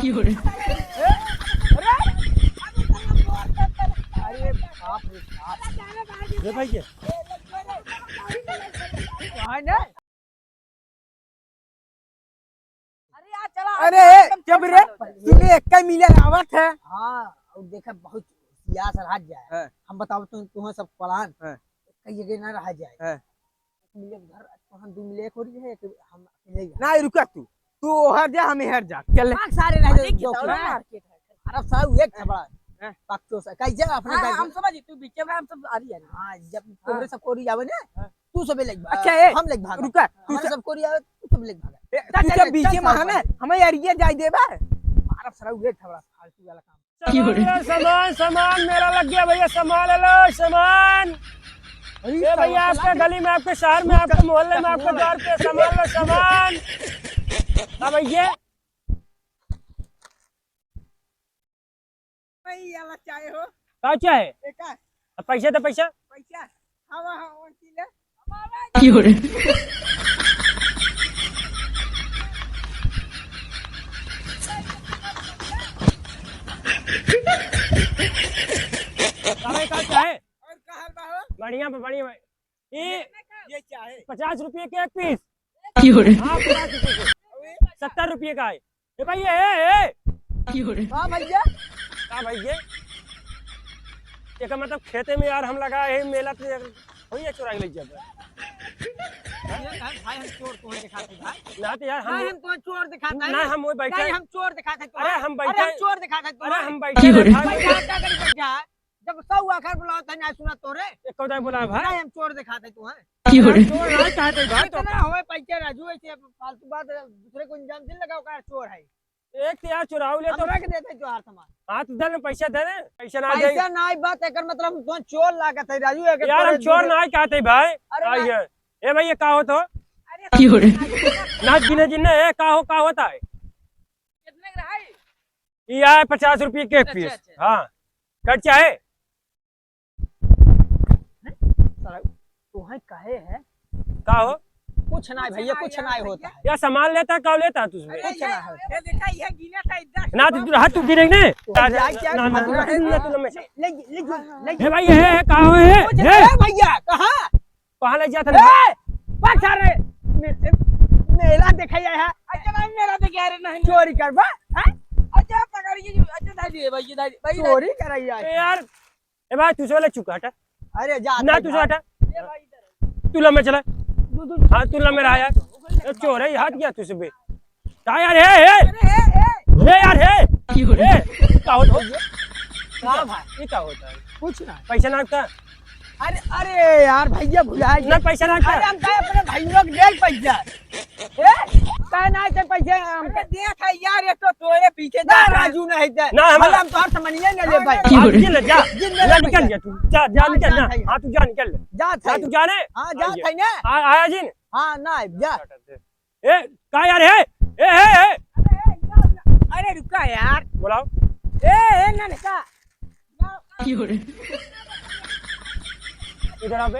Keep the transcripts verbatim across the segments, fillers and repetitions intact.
अरे बाप रे बाप। रे भाई ये। हाँ, ना? अरे यार, चला, अरे, एकदम जब चल रे, चल। तूने एक का मिले आवत है। हाँ, और देखा, बहुत होशियार से रह जाए। हाँ। हम बताओ तुम, तुम्हें सब plan। हाँ। कहीं जगह ना रह जाए। हाँ। एक मिले घर, तुहां दो मिले एक हो रही है, एक हम अकेले ही ना, रुका तू। तू ओहर जा, हम एहर जा। चल ले। भाग सारे रह जाए, अरे, दो कितना किलो। मार्केट है। अरे, साहू, एक थपड़ा। हाँ। पक्को से। कहीं जा अपने हाँ, बैग हम में। समझ, तू बीच में, हम सब आ रही है। हाँ, जब हाँ। तोहरे सब कोरी आवे ना, हाँ। तू सबे लेके भाग। अच्छा, ए, हम लेके भाग। रुका, तू हमारे सब सब कोरी आवे, तू सब लेके भाग। ए, चल, तू चल, सब चल, बीचे चल, में है ना, चल। हमें यारिये जाए देबा। मारब सरऊ एक थबड़ा फालतू वाला काम। सामान, सामान, सामान, मेला लग गया भैया, सामान ले लो, सामान। अरे, ए भैया, सामान आपके गली में, आपके शहर में, आपके मोहल्ले में, आपके द्वार पे सामान लो, सामान। हाँ भैया। नहीं, ये वाला चाहे हो। का चाहे? एका। अब पैसा तो पैसा। पैसा। हवा, हवा, की ले। की हो रे? अरे, का चाहे? और का हाल बा हो? बढ़िया बा, बढ़िया बा। ये ये चाहे। पचास रुपये के एक piece। की हो रे? हाँ, पचास रुपये के। अरे। सत्तर रुपये का है। ए भाई, ए, ए, ए। की हो रे? हाँ भैया। का भैया? एकर मतलब खेते में यार हम लगाए हैं, मेला तो यार वही है, चुराई ले जाबे। ये भाई, भाई, हम चोर तुम्हें दिखाते हैं, भाई। ना तो यार हम भाई, हम तुम्हें चोर दिखाते हैं। ना, हम वही बैठे नहीं, हैं। हम चोर दिखाते हैं अरे, तुम्हें। हम अरे, बैठे हम हैं। चोर दिखाते हैं अरे, तुम्हें। हम बैठे अरे, हैं, हम भाई। बैठे हैं, क्या करी बैठा है? जब सौ आखर बुलाओ, तने आज सुना तोरे। एक कौन बुलाए भाई? नहीं, हम चोर दिखाते तुम्हें। की हो रे? चोर नहीं कहते भाई, तो इतना हमें पैसे राजू, ऐसे फालतू बात, दूसरे को इंजाम दिल लगाओ, का चोर है। एक तो यार चुराव ले तो हमरा के देते जो हार सामान। हाँ, तो दे ना, पैसा दे दे, पैसा ना दे। पैसा ना आई बात, एकर मतलब हम तो चोर लागत है राजू, एकर यार, हम तोरे चोर दूसरे ना कहते भाई। अरे आई ना। है। ए भाई, ये का हो तो? अरे की हो रे? ना गिने जिन्ने, ए, का हो, का होता है? कितने का रहा है? ये आए पचास रुपये के एक अच्छा, piece। अच्छा। हाँ, कट चाहे? साला, तोहे कहे है? का हो? कुछ ना है भैया, कुछ ना होता है। या सामान लेता है, का लेता है तुझमें? अरे कुछ ना यार, होता है। ये देखा, ये गिना था, इधर ना, तू रहा, तू गिरे ने। तो ना, जाए क्या ना, ना, खाना ना, है? ना, तू ना, मैं ले, ले, ले, ले। हे भाई, हे, हे, का हो, हे, कुछ हे? नहीं भैया, कहाँ? कहाँ ले जाता है? ए, पकड़ रे। मे-, मेला देखे आया है। अच्छा भाई, मेला देखे आ रहे नहीं। चोरी करबा, हैं? अच्छा, पकड़ के, अच्छा, दादी, भाई, ये दादी, भाई, चोरी करे आया है। ए यार, ए भाई, तू चले चुका हटा। अरे, जा, ना, जा, तू जा। हटा। ए भाई, इधर। तू लम्बे चला। तू, तू, हाँ, तू लम्बे रहा यार। ए, चोर है, हाथ गया तुझसे बे। का यार, हे, हे। अरे, हे, हे। हे यार, हे। की हो रहा है? हे, का होता है? का भाई? ये का होता है? कुछ ना। पैसा ना रखता? अरे, अरे यार, भैया भुला गया। ना, पैसा ना रखता? अरे, हम कहे अपने भाइयों को दे पैसा। ए, कहे ना के पैसा हम अरे, देख है यार, ये तो तोरे पीछे ना, जा रहा है। राजू नहीं दे। ना, हम भला हम तोहर समनिया न ले भाई। की हो रहा है? जा, जा, जिन मेरा निकल पैसा। जा तू। जा, जा, हाँ, निकल जा, जा। भाई। हाँ, तू जा, निकल। जा, जा, भाई। तू जाने? हाँ, जा, आइए। भाई ने। आ, आया जिन। हाँ, ना, जा। ए, का यार है? ए, ए, ए। अरे, रुका यार। बुलाओ। ए, ए, ना, ना, का? की हो रहा है? इधर आ बे।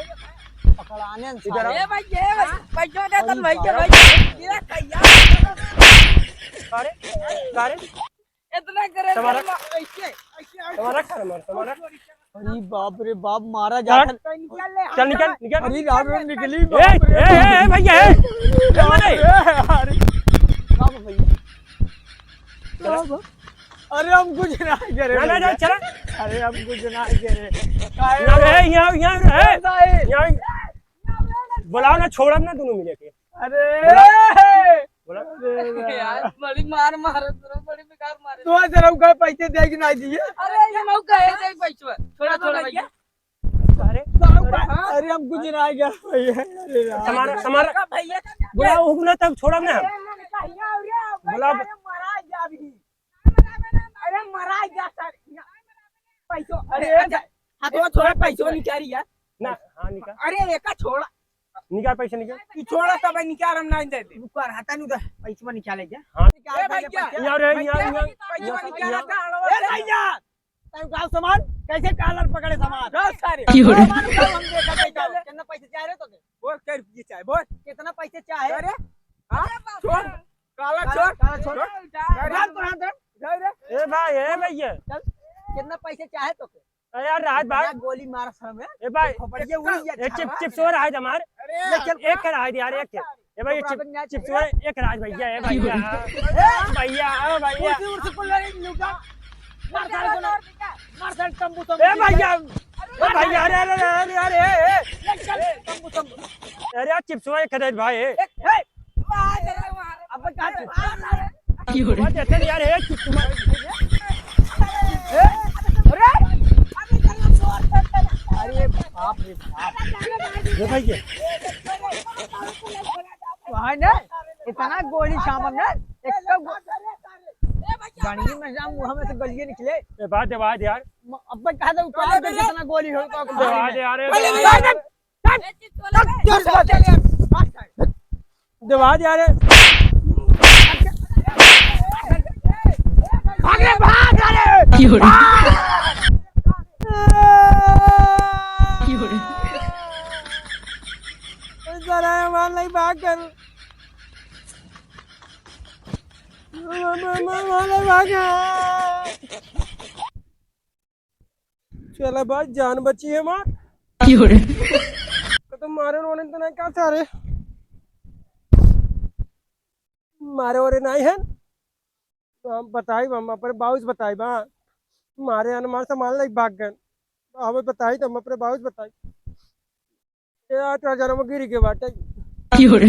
पकड़ाने इधर आ। ए भाई, ए भाई, पैसा दे, अरे भाई, बाप। भाई, ये का यार। अरे, अरे। इतना करे तुम्हारा, मा-, ऐसे, ऐसे, ऐसे। तुम्हारा खा, मार, तुम्हारा। अरे बाप रे बाप, मारा जा। चल। निकल ले, चल, निकल, निकल। अरे राम राम निकली, ए, बाप रे। ए, ए, ए, भैया, ए। बाप रे, अरे। बाप भैया। चला। अरे हम कुछ ना करे ना, ना, ना, भैया। चला। अरे हम कुछ ना करे। काहे ना, हो? ए, यहाँ, यहाँ, ए। कौन सा है? यहाँ। बुलाओ ना, छोड़ब ना दोनों मिले के। अरे! बोला। अरे यार, बड़ी मार मारे, तोरा बड़ी बेकार मारे। तू आज रउका पैसे दे कि ना दिए? अरे, ये मौका है, दे पैसवा। छोड़ा, छोड़ा भाई। अरे, अरे, हम कुछ ना गया भैया। अरे राम। समारा, समारा। भैया, बोला, हुक ना तब छोड़ा ना। अरे, बोला। अरे, मरा जा अभी। अरे, मरा जा सर। पैसो, अरे, अरे, अच्छा, हाथवा छोड़ा, पैसो निकाल यार। ना, हाँ, निकाल। अरे, एका छोड़ा। निकाल, पैसा निकाल। तू छोड़ा, तब निकाल, हम ना दे दे। रुक, हटा, नहीं दे, पैसवा निकाले जा। हाँ। निकाल, ए, भैया, भैया, पैसा। यार, ए, भैया, यार, यार, पैसवा निकाल, ए, भैया। ए, भैया, तू उठाओ सामान, कैसे कॉलर पकड़े सामान? रख सारे। की हो रहा है? सामान उठाओ, हम देखा, पैसा। कितना पैसा चाहे रे तो दे। बोल, कै रुपये चाहे, बोल। कितना पैसा चाहे? अरे, हाँ, छोड़। काला काला, छोड़। काला छोड़। छोड़। राम तो राम, राम। भाई, ए भैया। चल, कितना पैसे चाहे तोके? अरे यार, राहत भाई। इतना गोली मार सामने। ए भाई, खोपड़िया उड़ गया, ए चिप-, छर्रा चिप्स मेरा। और राहत हमार। अरे, ये चल, एक है राहत यार, एक है। ए भाई, ये चिप-, चिप्स और एक राहत भैया, ए भैया। ए, भैया, ओ भैया। कुर्सी उर्सी पर लगे लूटा। मार साले को ना। मार साले तंबू, तंबू ए भैया। ए भैया, अरे, अरे, अरे, अरे, ए, ए। ले चल, तंबू, तंबू। अरे यार, चिप्स और एक है भाई। एक, ए। अब कहाँ से? की हो रही? बात ऐसे नहीं यार, ए, चिप्स मार। अरे! अरे बाप रे बाप। ये भाई ये। वहाँ ने इतना गोली सामने, एक तो गो-, गाड़ी में जाम, मुँह में से गलिए निकले। ए, बात दे, बात यार। म-, अब कहा था, उतार दे, कितना गोली हो, तो दे, बात यार, ए, अरे, बात। अरे, जोर से बात कर। दबा दे, अरे। भाग रे, भाग, अरे। की हो रही? भाग। की हो रही? साला, हमार नहीं भाग कर। हमार, हमार, हमार नहीं भाग कर। चला भाई, जान बची है हमार। की हो रे? तो तुम मारे रोने तो नहीं का सारे? मारे वारे नहीं है। तो हम बताई, हम अपने बाबूस बताई बा। मारे अन मार सामान लई भाग गए। तो हमें बताई तो हम अपने बाबूस बताई। ए, आठ हजार में गिर के बाटे। की हो रे?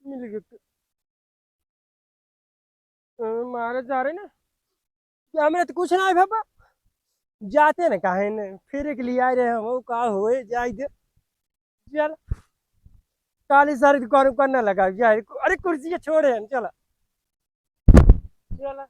मिल गए। अ, मारे जा रहे ना। क्या, हमरे तो कुछ ना है बाबा। जाते ना काहे ने, फिर एक ले आए रहे हम, वो का होए, जाए दे। चल। काली सारी दुकान उकान ना लगा, जाए। अरे कुर्सी छोड़े हम, चला। चला।